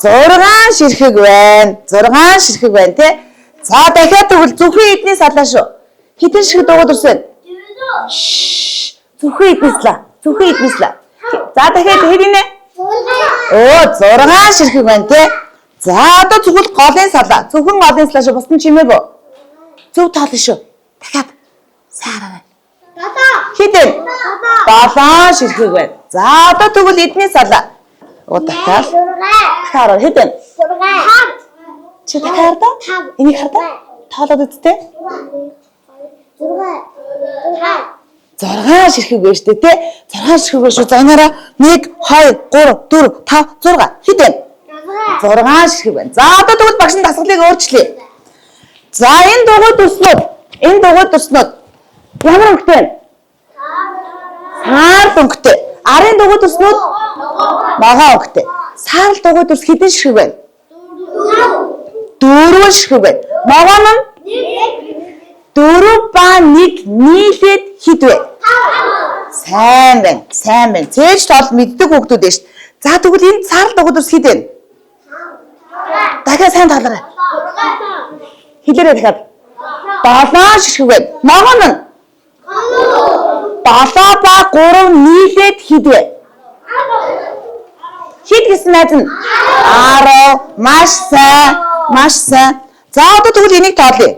6 ширхэг байна. 6 ширхэг байна те. За дахиад тэгвэл зөвхөн эдний салаа шүү. Хэдэн ширхэг дугуй дүрс байна? Шш. Зөвхөн эдний салаа. Зөвхөн эдний салаа. За дахиад хэд инэ? Оо 6 ширхэг байна те. За одоо зөвхөн голын салаа. Зөвхөн голын салаа шүү. Бусд нь чимээгүй. Зөв тоолно шүү. Дахиад сайн хараарай. Хэд вэ? 7 ширхэг байна. За одоо тэгвэл эдний салаа. Оо дахиад. Дахиад хараа хэд вэ? Чи дахиад хардаа? Энийг хардаа? Тоолоод үзтээ. 6 ширхэг байна шүү дээ, тэ? 6 ширхэг байна шүү. За энаараа 1 2 3 4 5 6 хэд вэ? 6 ширхэг байна. За одоо тэгвэл багш нь дасгалыг өөрчлөе. За энэ дугуй дүрснүүд, энэ дугуй дүрснүүд ямар өнгөтэй вэ? Саарл өнгөтэй. Арын дугуй дүрснүүд ногоон өнгөтэй. Саарл дугуй дүрс хэдэн ширхэг байна? 4 ширхэг байна. Ногоон нь 4 ба 1 нийлээд хэд вэ? Сайн байна. Сайн байна. Цээж тоол мэддэг хүүхдүүд байна шүү. За тэгвэл энэ саарл дугуй дүрс хэд вэ? Дахиад сайн тоолоорой. Хэлээрэй дахиад. 7 ширхэг байна. Ногоон нь 7 ба 3 нийлээд хэд вэ? Хэд гэсэн найз нь? 10. Маш сайн. Маш сайн. За одоо тэгвэл энийг тоолъё.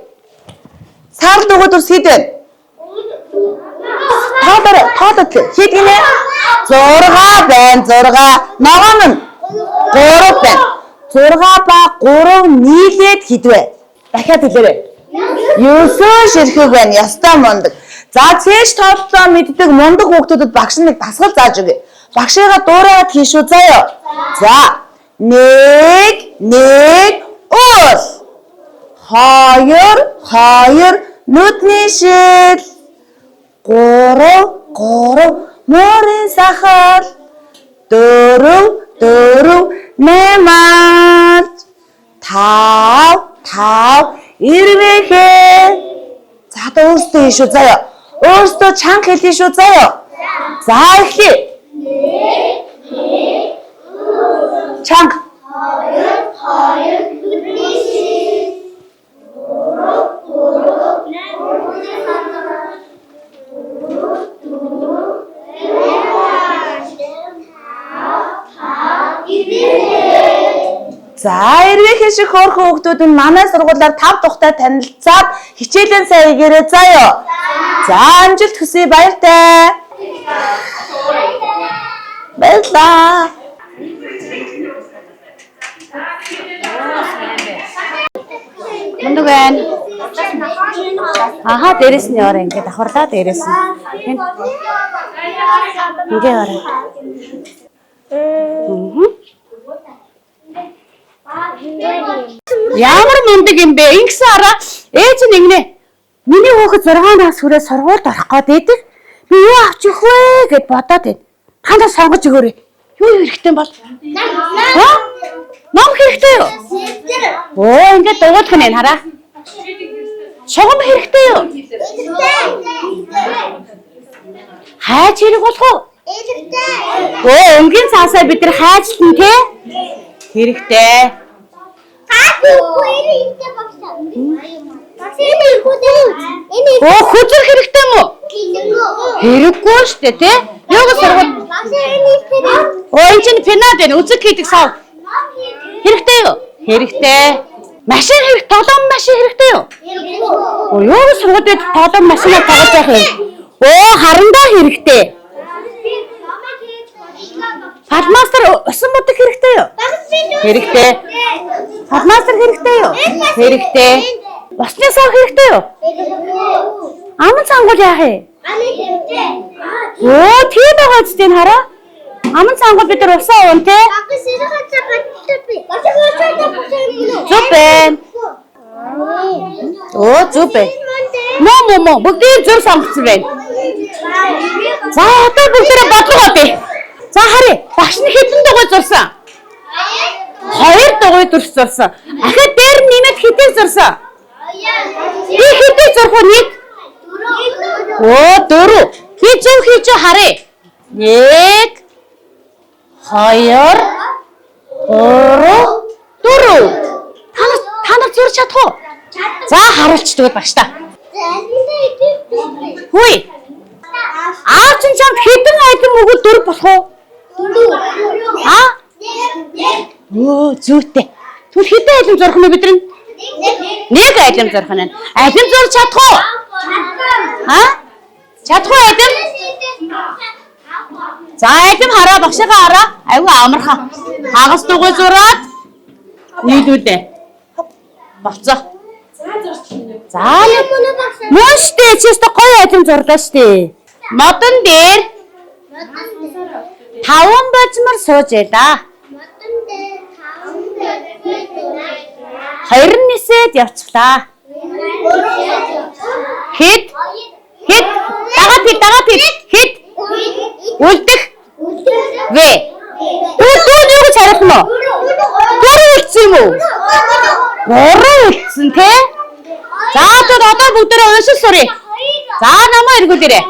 Саарл дугуй дүрс хэд вэ? Тоолоорой. Тоолоод л. Хэд гинэ? 6 байна. 6. Ногоон нь 3 байна. 6 ба 3 нийлээд хэд вэ? Дахиад хэлээрэй. 9 ширхэг байна. Ястай мундаг. За цээж тооллоо мэддэг мундаг хүүхдүүдэд багш нэг дасгал зааж өгье. Багшигаа дуурайгаад хийн шүү заяа. За 1 1 уул. 2 2 нүдний шил. 3 3 морин сахал. 4 4 8 5 5 ирвэхэ. За одоо өөрсдөө хийн шүү заяа. Өөрсдөө чанга хэлье шүү заяа. За эхлэе. Чанга. За эрвэхэ шиг хөөрхөн хүүхдүүд нь манай сургуулиар 5 тухтай танилцаад хичээлээ сайн хийгээрэй заяа. За амжилт хүсье, баяртай. Баярлалаа. Мундаг байна. Аха, дээрэс нь яваарай. Ингээд давхарлаа дээрэс нь. Энд ингээ яваарай. Ямар мундаг юм бэ? Ингэсэн араа ээж нь ингэнэ. Миний хүүхэд 6 нас хүрээ сургуульд орох гээд байдаг. Би юу авч өгөх вэ гэд бодоод байна. Та нар сонгож өгөөрэй. Юу хэрэгтэй юм бол? Аа? Ном хэрэгтэй юу? Оо, ингээд дугуулах нь байна хараа. Шугам хэрэгтэй юу? Хайж хэрэг болох уу? Оо, өнгийн цаасаа бид нар хайжлана те? Хэрэгтэй. Оо, хөзөр хэрэгтэй юм уу? Хэрэггүй шүү дээ, те? Юуг сургууль? Оо, энэ чинь пенал байна. Үзэг хийдэг сав. Хэрэгтэй юу? Хэрэгтэй. Машин хэрэг, тоглоом машин хэрэгтэй юу? Оо, юуг сургуулиуд тоглоом машинаар тоглож явах юм? Оо, харандаа хэрэгтэй. Фалмастер усан будаг хэрэгтэй юу? Хэрэгтэй. Фалмастер хэрэгтэй юу? Хэрэгтэй. Усны сав хэрэгтэй юу? Аман цангуул яах юм? Оо, тийм байгаа ч тийм хараа. Аман цангуул бид нар усаа уун те. Зүг байна. Оо, зүг байна. Мө мө мө бүгдийг зөв сонгоцсон байна. За одоо бүгдээрээ бодлого бодъё. За харъя. Багш нь хэдэн дугуй зурсан? 2 дугуй дүрс зурсан. Ахад дээр нь нэмээд хэдийг зурсан? Би хэдийг зурх вэ? 1. Оо, 4. Би зөв хийж харъя. 1 2 3 чадах уу? За харуулч тэгвэл багш та. Хүй. Аав чинь чамд хэдэн алим өгвөл дөрв болох уу? А? Өө зүйтэй. Тэгвэл хэдэн алим зурх нь бид нар? Нэг алим зурх нь. Алим зурж чадах уу? А? Чадах уу алим? За алим хараа багшаагаа хараа. Айгүй амархан. Хагас дугуй зураад нийлүүлээ. Болцоо. За мөн штэ чи өстө гоё алим зурлаа штэ. Модон дээр таван божмор сууж байлаа. Хоёр нь нисээд явчихлаа. Хэд? Хэд? Дагаад хэл, дагаад хэл. Хэд? Үлдэх вэ? Дүү дүү юу гэж хариулах нь вэ? Дөрөв үлдсэн юм уу? Гурван үлдсэн тий? За тэгвэл одоо бүгдээрээ уншиж суръя. За намаа эргүүлээрэй.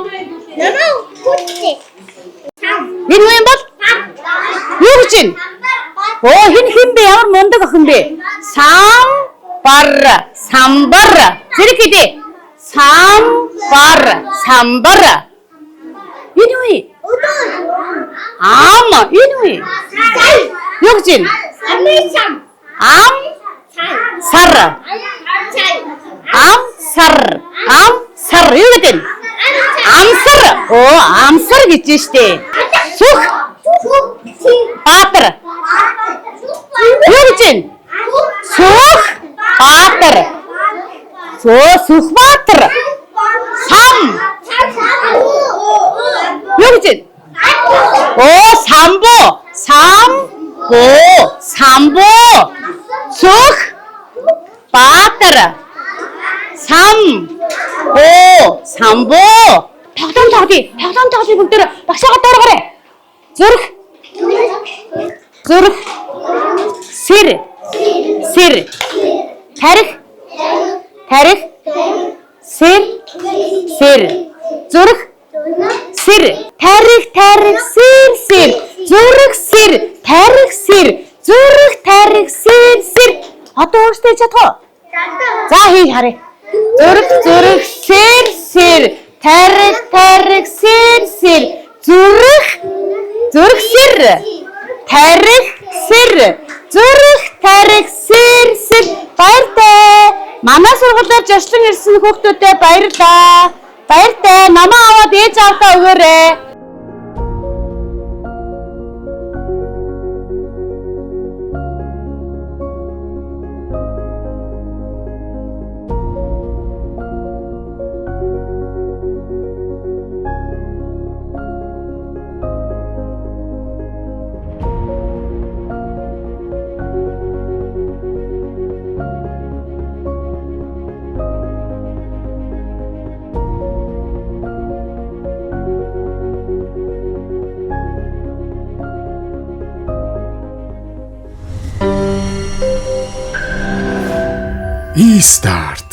Энэ юу юм бол? Юу гэж юм? Оо хэн хэн бэ? Ямар мундаг охин бэ? Самбар, самбар. Зэрэг хэдий. Самбар, самбар. Энэ юу юм? Ам, энэ юу юм? Юу гэж юм? Ам сар. Ам сар. Ам сар. Юу гэдэг юм? Амсар. Оо, амсар гэж нь штэ. Сүх Баатар. Юу гэж юм? Сүх Баатар. Сөө Сүхбаатар. Сам. Юу гэж юм? Оо, самбуу. Самбуу. Самбуу. Сүх Баатар. Сам. Буу. Самбуу. Тоглоом тоглоё. Тоглоом тоглоё бүгдээр багшаагаа дуургаарай. Зүрх. Зүрх. Сэр. Сэр. Тарих. Тарих. Сэр. Сэр. Зүрх. Сэр. Тарих, тарих, сэр, сэр. Зүрх, сэр. Тарих, сэр. Зүрх, тарих, сэр, сэр. Одоо өөртөө чадах уу? За хий харъя. Зүрх, зүрх, сэр, сэр. Тарих, тарих, сэр, сэр. Зүрх, зүрх, сэр. Тарих, сэр. Зүрх, тарих, сэр, сэр. Баяртай. Манай сургуулиар зуршлан ирсэн хүүхдүүдэд баярлалаа. Баяртай. Намаа аваад ээж аавдаа өгөөрэй. E-Start.